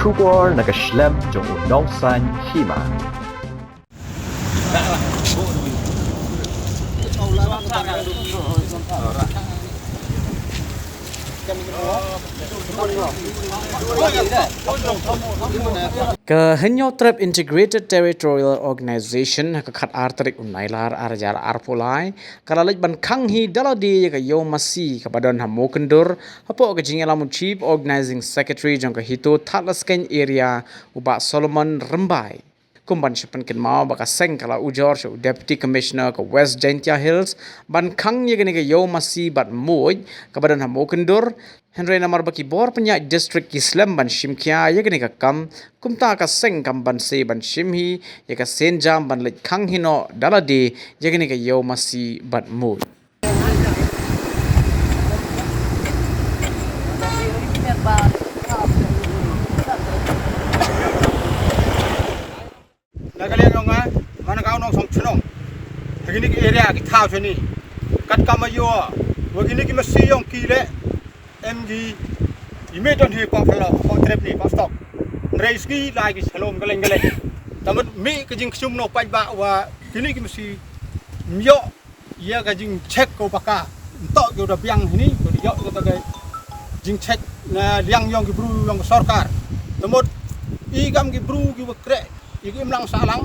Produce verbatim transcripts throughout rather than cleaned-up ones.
Khubor na ka shlem jong u nongsan hima. Ka Hynñiewtrep Integrated Territorial Organization ha ka khatar tarik u Nailar arhajar arphew lai ka la leit ban khang hi da lade ïa ka Ïew Masi kaba don ha Mawkyndur, hapoh ka jingïalam u Chief Organizing Secretary jong ka HITO Thadlaskein Area, u Bah Solomon Rymbai. Kum ban sa pynkynmaw ba ka seng ka la ujor sha u Deputy Commissioner ka West Jaintia Hills ban khang ïa kane ka Ïew Masi bad muid kaba don ha Mawkyndur, hynrei namar ba ki bor pynïaid district ki slem ban shim khia ïa kane ka kam, kumta ka seng kam banse ban shim hi ïa ka sienjam ban leit khang hi noh da lade ïa kane ka Ïew Masi bad muid. Na ka liang jong nga, man ka u nongsong chnong ha kine ki area ki thaw shane, katkam aïu wa kine ki masi jong ki leh em ki, i mih don hi pok phlok, pok trep ni, pok stok. Hynrei sngi lai ki shalom ka leng ka leng. Te mut mih ka jingkhñium na u paidbah wa kine ki masi ym ïoh ïa ka jingcheck ka u paka. Nto ki u da biang hini, ki u da ïoh ïa ka jingcheck na liang jong ki bru jong ka sorkar. Te mut i kam ki bru ki wa kreh ïa ka imlang sahlang,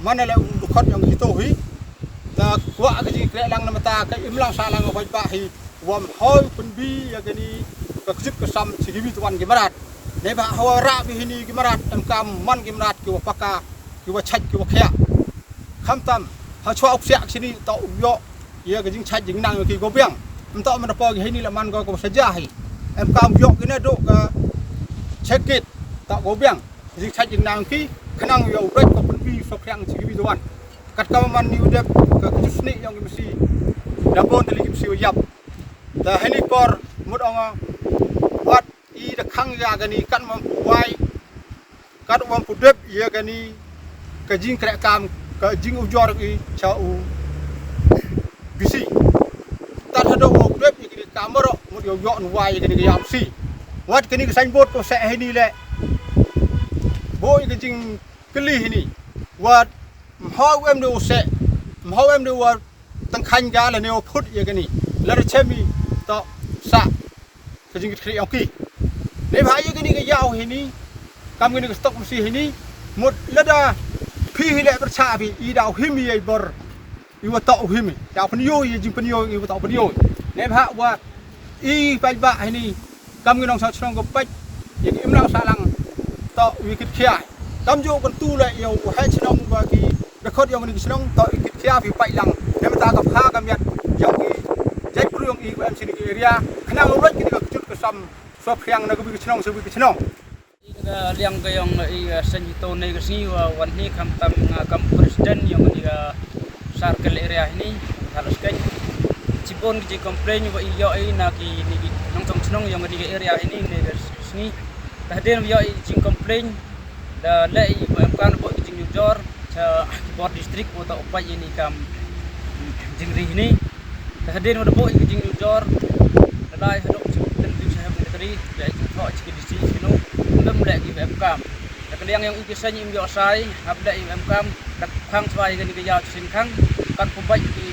man la u dkhot jong ka HITO hi. Te kwah ka jingkreh lang na bynta ka imlang sahlang ka paidbah hi, wa ym hoi pynbi ïa kane ka kjut ka sam sha kiwei tawon ki mrad. Neibhah hawa rah bha hini ki mrad, em kam man ki mrad ki wa paka, ki wa chait, ki wa khiah. Khamtam ha chwa u ksiah shini, to u ïoh ïa ka jingchait jingnang ki ko biang. Em to man da poi ki hini la man ko ko saja hi. Em kam ïoh ki na do ka check gate, to ko biang. Jingchait jingnang ki, khnang ïa u rek ko pynbi so kriang chi ki bi doan. Katkam man ni u dep ka kjut sni jong ki masi, da bon tali ki masi wa ïap. Da hini por mut ong wat i da khang ïa kani, kat mam pu wai, kat mam pu dep ïa kani ka jingkreh kam, ka jingujor i cha u bisi. Tat hado u dep ïa kani ka maro mut ïa u ïoh nu wai ïa kani ka ïam si. Wat kani ka signboard ko seh hini le, bo ïa ka jingkylli hini. Wat mhaw em de u seh, mhaw em de wat tang khan ga la ne u phut ïa kani. La ra chemi to sa ka jingkit khri ong ki. Neibhah ïa kani ka ïaw hini, kam kani ka stok masi hini, mut lada phi hi leh pyrchah phi, i daw him ïa i bor, i wa toh u him, i daw pynïoh ïa jingpynïoh, i wa toh pynïoh. Neibhah wa i paidbah hini, kam ngi nongshong shnong ko pait ïa ki imlang sahlang, toh wi kit khia. Kam ju kan tu leh ïa u heh shnong wa ki dkhot ïong ni ki shnong, toh i kit khia phi pait lang. Neibynta ka pha ka miat ïong ki jait bru ïong i wa em sini ki area, khnang u roi kini ka kjut ka sam, sop khiang na ka wi ka shnong, sa wi ka shnong. Ka liang ka ïong i, eh, seng HITO ne ka sngi wa wan hi khamtam nga kam president ïong ni ka circle area hini, Thadlaskein. Chibun ki jing complain wa i ïoh i na ki ni ki nongshong shnong ïong ni ka area hini ne ka sngi. Ka hadien wa ïoh i jing complain, da leh i wa em kam da bok i jing ujor cha ki bor district wa ta u pait i ni kam jingri hini. Ka hadien wa da bok i jing ujor, da lai hadok chi ten bi cha hem ni ka tari, da i jing thok chi ki D C ki no, lem leh i wa em kam. Da ka liang ïong i ki seng im ïoh sai, hap leh i wa em kam, da khang swa i kani ka ïaw chi seng khang, kan pu bait ki,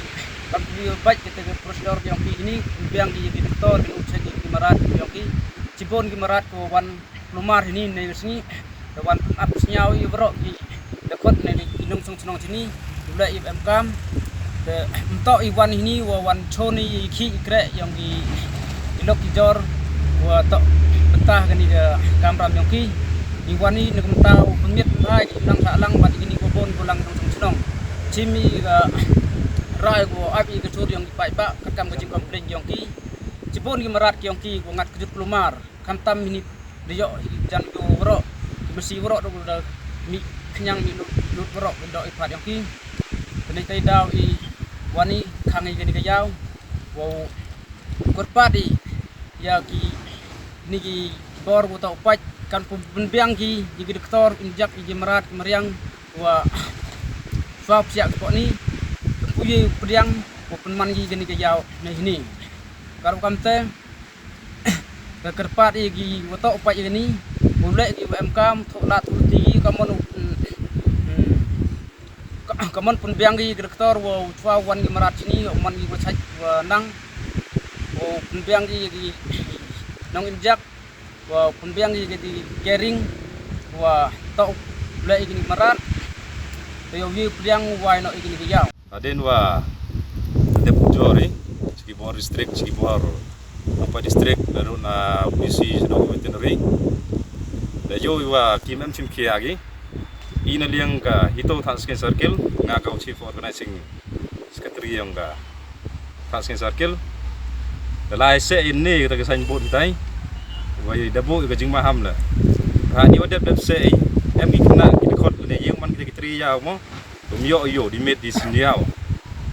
kan pu bait ki te ka procedure ïong ki hini, biang ki ki doktor, ki u seng ki mrad ïong ki, chibun ki mrad ko wan Klumar hini ne ka sngi, da wan pynap sñiaw i waroh ki dkhot ne ki nongshong shnong chini, u leh i wa em kam, da mynta i wan hini wa wan chon i khih i kreh ïong ki, ki lok ki jor, wa toh bynta kani ka kamram ïong ki, i wan i ne ka mynta u pynmiat mynta ki lang sah lang bad kini ko bun ko lang nongshong shnong. Chim i ka rai ko ap i ka sur ïong ki paidbah, katkam ka jing complain ïong ki. Chibun ki mrad ki ïong ki, ko ngat kjut Klumar. Khamtam hini da ïoh i jan ïoh waroh, ki masi waroh da mih khñiang mih lut, lut waroh da i pat ïong ki. Kane tai daw i wan i khang i kani ka ïaw. Wow kyrpad i ïa ki ni ki bor wa ta u pait kan pu pynbiang ki, ïa ki doktor, injek ïa ki mrad ki mariang wa swa psiak ki pok ni, ka pu ïa u pdiang wa pynman ki kani ka ïaw ne hini. Ka ruh kamte, ka kyrpad ïa ki wa toh u pait ïa kani, u leh ki wa em kam thoh la tu ti ka mon u, mm, mm, ka, ka mon pun biang ki director wa u chwa wan ki marat chini, u man ki wa chaj wa nang, u pun biang ki, ki nong injak, wa pun biang ki, ki kering, wa toh leh ki ni marat, te yow wi pliang wa ino ki ni ki yaw. Hadien wa dep jori, chiki bor district, chiki bor, apa district, lalu na B C, sino veterinary. Da yow wa kim em chim kia gi. Ina liang ka hito Thansngi Circle, nga ka chief organizing secretary yong ka Thansngi Circle. Da lai se ini kita ka signboard hitai. Wa da bo ka jingmaham la. Ha ni wa dep dep se, em ki kena ki khot ne yung man kita ki tri ya mo. Tum yo yo di met di sin yaw.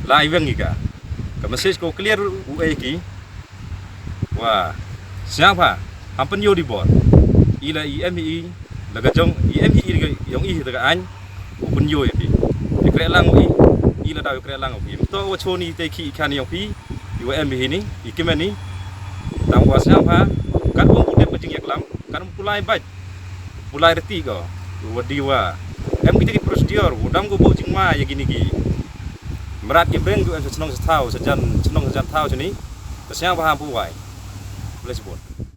Lai weng ika. Ka message ko clear u e ki. Wa siang pha, ham pynyoh di bor. Ila i em i, la ka jong i em i, la ka yong i, la ka ain, u pynyoh i phi. I kre lang u i, ila da i kre lang u phi. To wa choni te ki kan yong phi, i wa em i ni, i kimen ni. Tang wa siang pha, kan bong u dep ka jingyak lam, kan pulai baj. Pulai reti ko, wa di wa. Em kita ki procedure, u dam ko bo jingma ya gini ki. Merat ki beng ko em sa chnong sa thaw, sa jan, chnong sa jan thaw chani. Ka siang pha ham pu wai. Let's go.